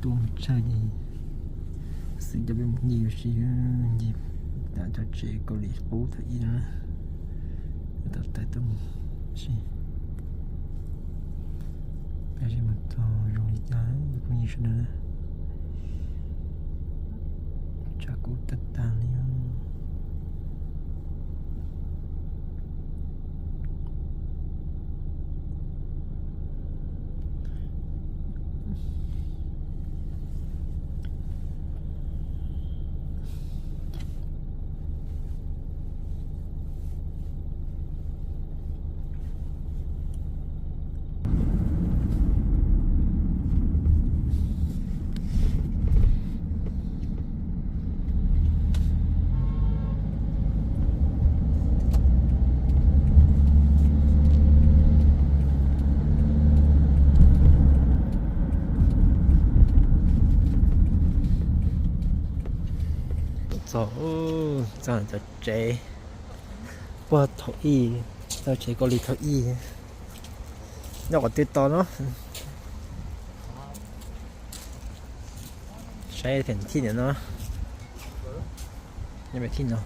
Tuaj mus tshaj ces xwm cov peb mus nce ua si, nce tom cov tsev Kaus Lim qub thaum ib no, tom tawm tuaj mus si. Peb seb mus txog zoo li cas, phooj ywg sawv daws. Tshav kub tag tag li. Txog, txog cov tsev puag thaum ib, txog tsev Kaus Lim thaum ib, nyob qhov twg tos no. Saib pem thij ntawm no, nyob pem thij no,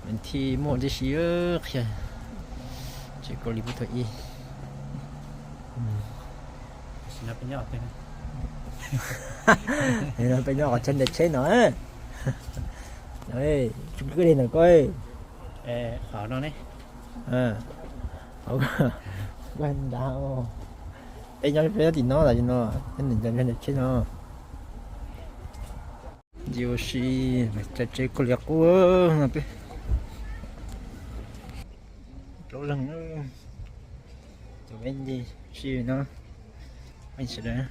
pem thij muaj tib si qhia tsev Kaus Lim puag thaum ib. Peb nyob qhov chaw ntawm tsheb no. Tsis kwj deg ntawm ko. Nrad, peb nyob peb nyob tim no, tim no, peb ntawm tsheb no. Ncig ua si, tsev Kaus Lim qub no peb. Rau leeg, cov peb ncig si no, sawv daws.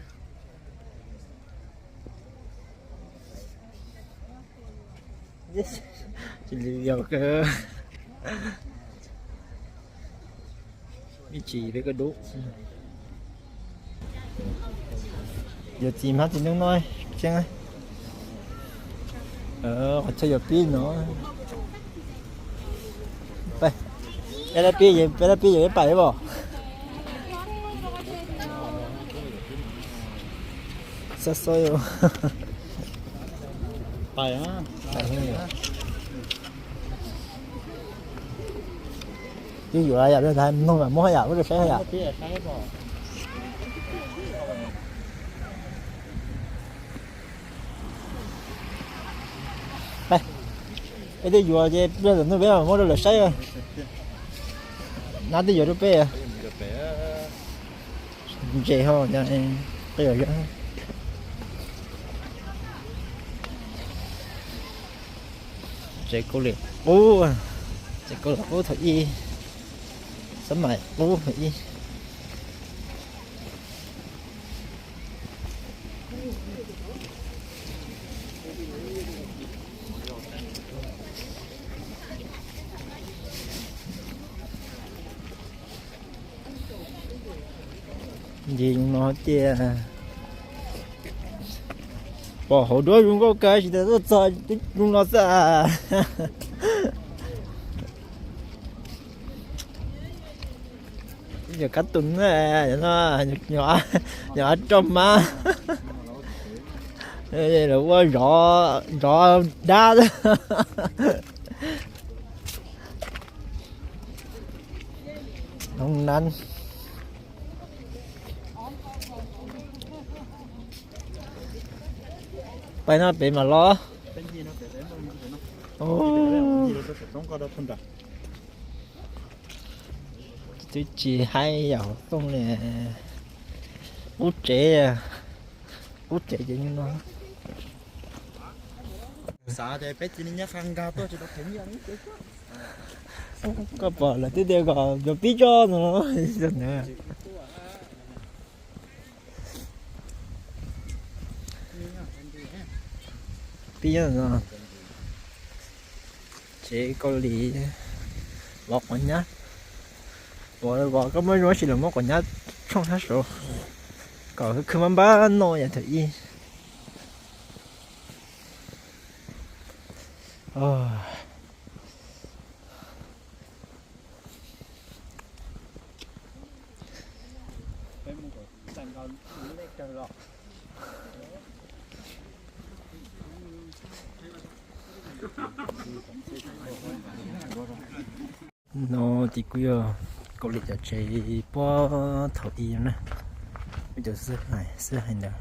Cia li yog kawg. Ib tsis peb koj dub. Yuav txiv hmab txiv hnub no, tseeb. Qhov chaw yuav pib no. Peb lab pib, peb lab pib yuav ib pais pom. Xab xab. Twb yuav yam li ntawd, mloog mam muab yam ub rau saib yam. Peb twb yuav ces peb tus nug peb mam muab rau lawv saib. Nab twb yuav rau peb. Ntses ho, qi. Tsev Kaus Lim qub, tsev Kaus Lim qub thaum ib, xab mais qub thaum ib. Ncig no ces pom hauv duab zoo nkauj kawg, tsis tas tuaj txog zoo no xwb. Yog kab tus no, nyuam roj hmab, lawv ua zov dab. Noo nan. Pais no pem mam los. Twb tsis haib yam hauv tooj li. Qub tsev, qub tsev ces no. Koj pom lawv twb tias kom yuav pib tso no. Pib no. Tsev Kaus Lim, vov quav nyab. Vov, vov koj muab zoo sis los muab quav nyab tshooj sab saud kom khwv khwv npab npab no yam thaum ib. No ces kuj yog Kaus Lim cov tsev puag thaum ub na. Kuv cov xib hwb hais ntawd,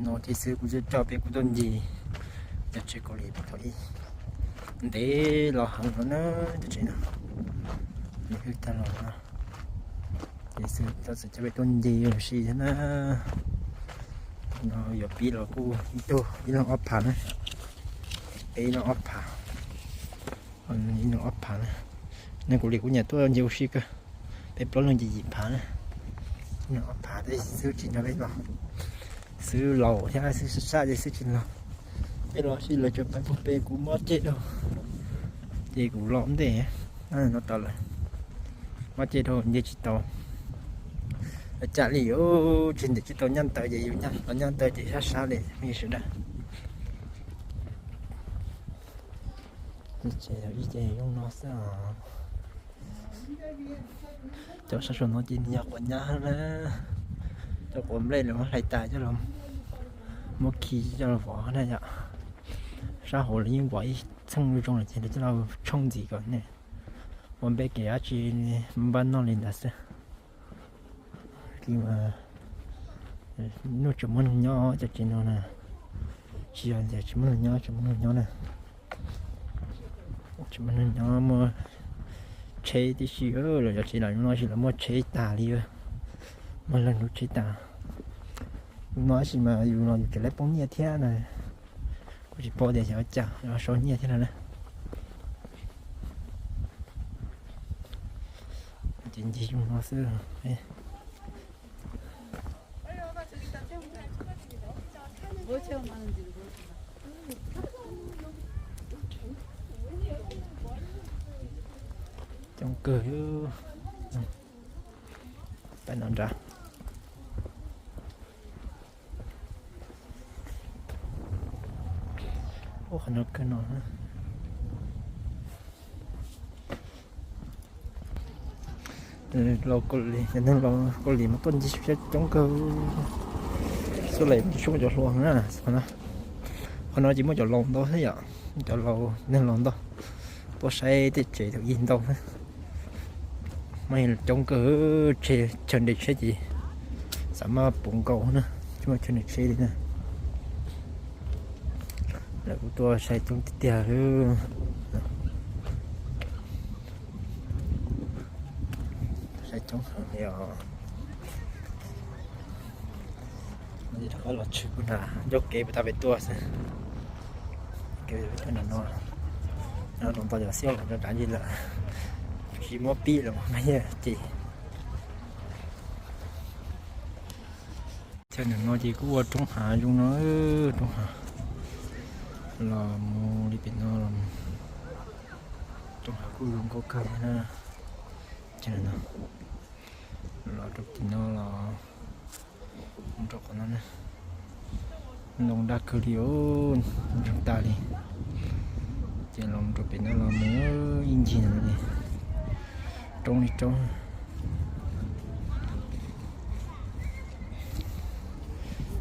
no ces xwb kuv coj peb kuj tuaj ncig cov tsev Kaus Lim puag thaum ub, ntev los heev no na. Cov tsev no, nws hwj tag los no, ces xwb txawm coj peb tuaj ncig ua si thiab na. No yuav pib los kuj ib tug ib leeg ob phav na, peb ib leeg ob phav, ib leeg ob phav na. Neeg Kaus Lim kuj nyiam tuaj ncig ua si kawg, peb plaub leeg ces yim phav na, ib leeg ob phav, tab sis xwb tsis nrog peb los, xwb laus thiab xwb sab sab ces xwb tsis los. Peb los sis lawv tsuas pab pug peb, kuv mob ceg dhau, ces kuv los ntej no tau lawm, mob ceg dhau ncig tsis tau. Ua cas li yuav tsis ntim tsis tau nyaj ntawd ces yus los nyaj ntawd ces sab sab li me sawv daws. Ces zoo no xwb os. Cov sab saum no ces nws yog quav nyab na, cov quav nplej lawv muab hlais tas coj los, muab khi coj los vov na yom. Sab hauv lawv yeej vov ib txheej zoo lawm ces lawv coj los tshooj ntxiv kom nej ua npej kev dab tsi npaj noj li ntawd xwb. Ces mas hnub tseem muaj neeg nyob cov tsev no na, tsis yog tias tsis muaj neeg nyob, tseem muaj neeg nyob na. Tsis muaj neeg nyob, muaj tsheb tib si, los cov tsev no sis lawv muaj tsheb tag li, muaj leej lub tsheb tag. Hnub no sis mas yus los yus tseem lawv poob nyiaj thiab na, kuj tsis paub tias xyov cas yuav sau nyiaj thiab no na. Ces ncig zoo no xwb. Coob kawg, pab no nrad. Ub, qhov no kawg no. Laus Kaus Lim, cov neeg laus Kaus Lim mas tuaj ncig saib coob kawg. Xub lais tsis muaj cov hluas na. Qhov no ces muaj cov laus ntau thiab yom, cov laus, neeg laus ntau tuaj saib tej tsev thaum ub ntau thiab. Mas coob kawg, chaw nres tsheb ces xav mas puv nkaus na, tsis muaj chaw nres tsheb li na. Lawv kuj tuaj saib coob tiag tiag. Saib coob heev li os. Rov qab los tshwm kuv na, ncauj kev puas tau pem tuaj xwb. Kev no, no ntau cov xiab los rov qab ncig lawm, tsis muab pib los mas yeej ces. Chaw ntawm no ces kuj ua roob hav zoo no, roob hav los mus li pem no los, roob hav kuj zoo nkauj kawg na. Chaw ntawm no los rau pem no los mus rau qhov no na, ntoo daj kawg li os, ntoo tas li. Ces los rau pem no los mus ib ncig no li, roob li roob.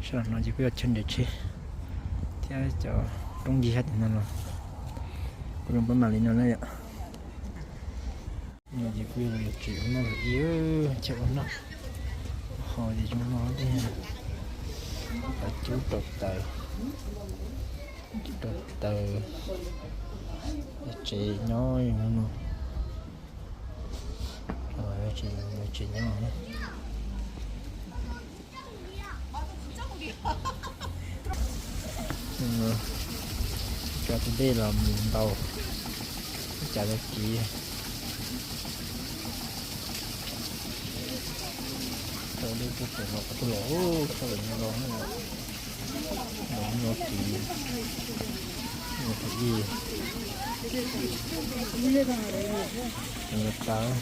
Sab no ces kuj yog chaw nres tsheb thiab cov roob ncig sab tim no los kuj zoo pab mam li no na yom. No ces kuj yog tsev ua noj lawm ib, chaw ua noj, ho ces zoo no tej, cub rau taws, cub rau taws, tsev nyob zoo no, tsev nyob. Cov tus dej los mus ntaus, cas tau kiv. Tau dej tuaj pem los, tuaj los, tau pem no los, los no kiv, no kiv ib, no tawv.